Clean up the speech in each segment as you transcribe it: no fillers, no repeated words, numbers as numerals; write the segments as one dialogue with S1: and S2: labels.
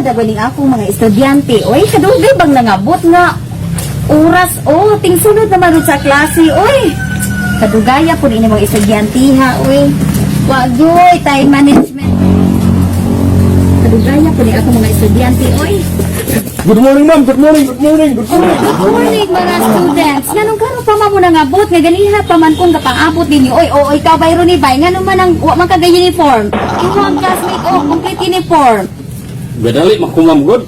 S1: Madabaning akong mga estudyante. Oy, kadugay bang nangabot nga oras oh, tingsunod naman ron sa klase. Oy, kadugaya po ni mga estudyante ha, oy. Wa gyud time management. Kadugaya po ni akong mga estudyante, oy.
S2: Good morning, ma'am. Good morning. Good morning. Good morning.
S1: Good morning, mga students. Nganong karon pa man mo nangabot nga ganiha pa man kung gapang-abot ninyo. Oy, oo, ikaw Byron ni bay, ngano man ang wa man ka uniform? Imo ang classmate oh, complete uniform.
S2: Gadali man ko, ma'am. Good.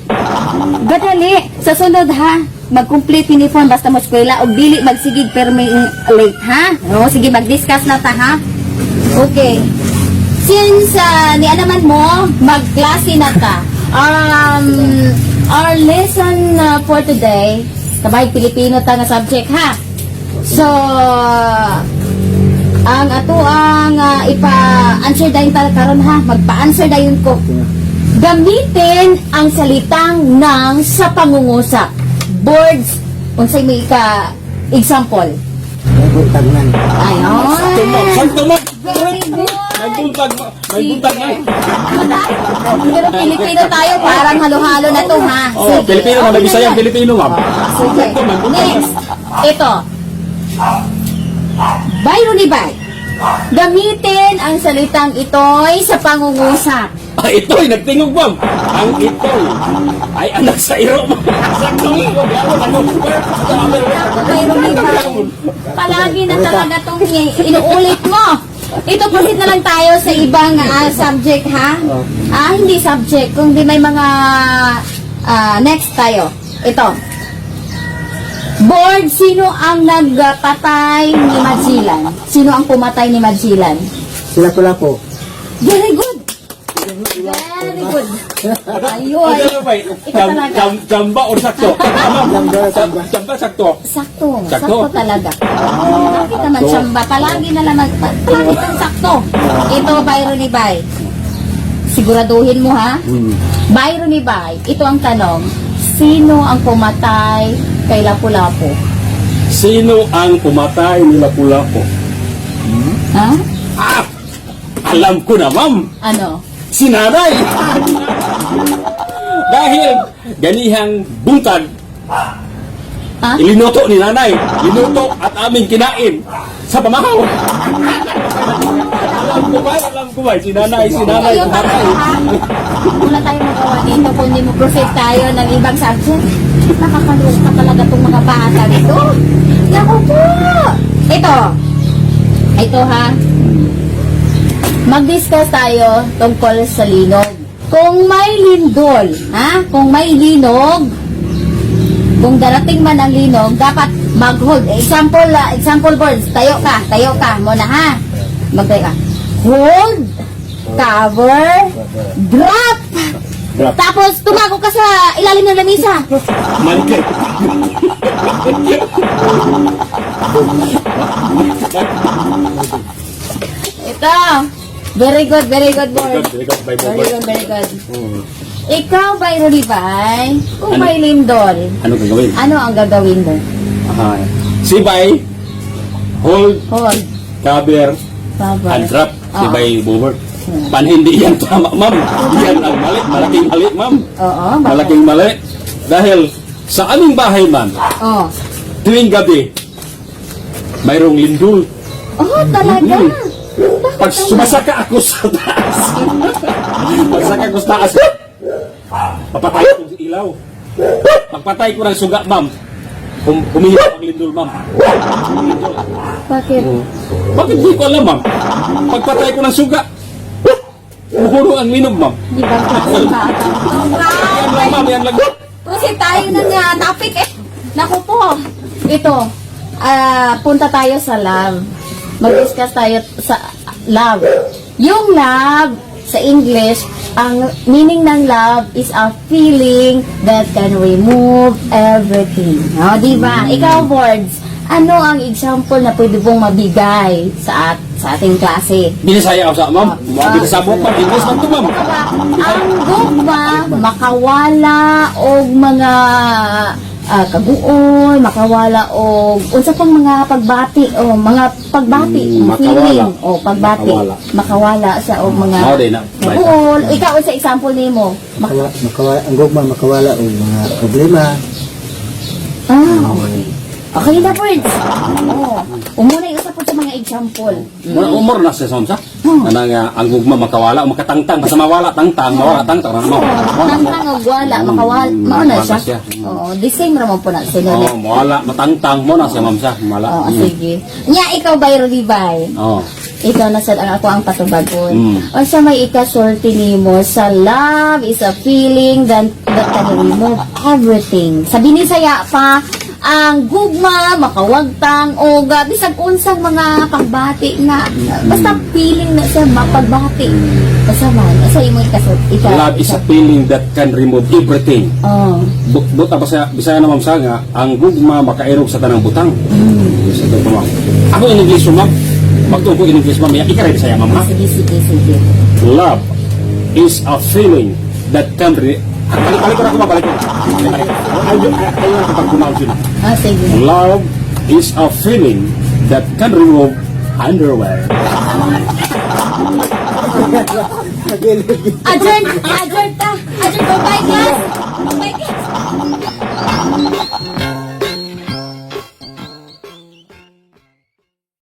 S1: Gadali, sa sunod ha, mag-complete uniform basta mo eskwela og dili magsigig permi late ha. No, sige, mag-discuss na ta ha. Okay. Since ni naman mo, magklase na ta. Our lesson for today, tabay Pilipino ta nga subject ha. So, ang ato ang ipa-answer dayon ta karon ha, magpa-answer dayon ko. Gamitin ang salitang "nang" sa pangungusap. Boards, unsay may ka example?
S3: Buntag man.
S1: Ayon.
S2: Sakto, ma'am. Sakto, ma'am.
S1: Very good.
S2: May buntag, ma'am. May buntag, ma'am.
S1: Pero Pilipino tayo, parang halo-halo na to ha.
S2: Oh,
S1: Sige.
S2: Pilipino, ma'am. May
S1: Okay na
S2: Bisaya,
S1: yan.
S2: Pilipino, ma'am.
S1: Sige.
S2: Sakto, ma'am. Buntag.
S1: Next. Ito. Byron Ibay. Gamitin ang salitang "ito'y" sa pangungusap.
S2: Ah, ito'y nagtingog, ma'am. Ang ito'y ay anak sa iro, ma'am. Sakto, ma'am.
S1: Ako, Byron Ibay. Palagi na talaga itong inuulit mo. Ito, proceed na lang tayo sa ibang subject, ha? Ah, hindi subject, kundi may mga next tayo. Ito. Board, sino ang nagpatay ni Magellan? Sino ang pumatay ni Magellan?
S3: Sila Lapu-Lapu.
S1: Very good. Very good. Ayun.
S2: Ano ba?
S1: Ito talaga.
S2: Chamba or sakto?
S3: Chamba, chamba.
S2: Chamba, sakto.
S1: Sakto.
S2: Sakto.
S1: Sakto talaga. Bakit naman siyamba? Palagi na lang palagi itong sakto. Ito, Byron Ibay. Siguraduhin mo ha. Byron Ibay, ito ang tanong. Sino ang pumatay kay Lapu-Lapu?
S2: Sino ang pumatay ni Lapu-Lapu?
S1: Ha?
S2: Ah! Alam ko na, ma'am.
S1: Ano?
S2: Si nanay! Dahil ganihang buntag,
S1: Ha?
S2: ilinuto ni nanay. Linuto at aming kinain sa pamahaw. Alam ko ba? Alam ko ba? Si nanay
S1: Ayun,
S2: pumatay.
S1: ha? Wala tayong magawa dito kundi mo proceed tayo ng ibang subject. Nakakaloka talaga itong mga bata dito. Naku po! Ito. Ito ha. Mag-discuss tayo tungkol sa linog. Kung may lindol, ha? Kung may linog, kung darating man ang linog, dapat mag-hold. Example, example boards, tayo ka muna ha. Magtayo ka. Hold, cover, drop.
S2: Drop.
S1: Tapos tumago ka sa ilalim ng lamisa.
S2: Malikay.
S1: Ito. Very good, board.
S2: Very good, very
S1: Very
S2: good.
S1: good, very good. Ikaw, Byron Libay, kung
S2: Ano?
S1: may lindol,
S2: Ano gagawin?
S1: ano ang gagawin mo?
S2: Aha. Si Bay, hold,
S1: Hold,
S2: cover,
S1: cover.
S2: and drop. Si
S1: Oo.
S2: Bay Bobert. Pan hindi yan tama, ma'am. Yan ang mali. Malaking mali, ma'am.
S1: Oo, bakit?
S2: Malaking mali. Dahil sa aming bahay, ma'am,
S1: Oo.
S2: Tuwing gabi, mayroong lindol.
S1: Oh, talaga? Bakit
S2: Pag
S1: naman?
S2: sumasaka ako sa taas, pagsaka ko sa taas, papatay ko sa ilaw. Pagpatay ko ng suga, ma'am, humihip ang lindol, ma'am. Lindol.
S1: Bakit?
S2: Bakit di ko alam, ma'am? Pagpatay ko ng suga, umuhuro ang linog, ma'am.
S1: Di ba kasi bata?
S2: Yan lang, ma'am, yan lang.
S1: Proceed tayo ng topic eh. Naku po. Ito, punta tayo sa love. Mag-discuss tayo sa love. Yung love, sa English, ang meaning ng love is a feeling that can remove everything. O, di ba? Ikaw, boards, ano ang example na pwede mong mabigay sa ating klase?
S2: Binisaya ako sa, ma'am.
S1: Ah.
S2: Binisabok, ma'am. English man to, ma'am.
S1: Ang gugma makawala og mga kaguol, makawala og unsa pang mga pagbati o mga pagbati,
S2: makawala.
S1: feeling o pagbati,
S2: Makawala.
S1: Makawala sa og mga
S2: Mao din na.
S1: kaguol. Ikaw, unsa example nimo?
S3: Makawala, ang gugma makawala og mga problema.
S1: Ah, okay. Okay na, birds. Oo. Umuna yung isa po sa mga example.
S2: Mura umor na siya sa. Ana nga ang gugma makawala o makatangtang, basta mawala tangtang, mawala tangtang na mo.
S1: Tangtang og wala, makawala, mao na
S2: mawala
S1: siya.
S2: siya.
S1: Oo, the same ra man po na sila.
S2: Oh, mawala matangtang mo na siya, ma'am, sa mawala.
S1: Oo, sige. Nya ikaw bay Rodibay.
S2: Oh.
S1: Ikaw na sad ang ako ang patubagon. Unsa may ikasulti nimo sa love is a feeling that can remove everything? Sa binisaya pa, ang gugma makawagtang o bisag unsang mga pagbati na basta feeling na siya mapagbati. Basta man sa imo ikasulti ika,
S2: Love is a feeling that can remove everything.
S1: Oh.
S2: Buta pa sa Bisaya na, ma'am, sa nga ang gugma makairog sa tanang butang. Sa ito, ma'am. Ako in English, ma'am. Magtuo ko in English, ma'am. Ikaw rin Bisaya, ma'am, ha?
S1: Sige.
S2: Love is a feeling that can balik, balik ko na ako, ma'am, balik ko. Balik, balik. Ayaw, ayaw na kapag pronounce yun.
S1: Ah, sige.
S2: Love is a feeling that can remove underwear.
S1: Adjourn, adjourn ta. Adjourn ko, bye.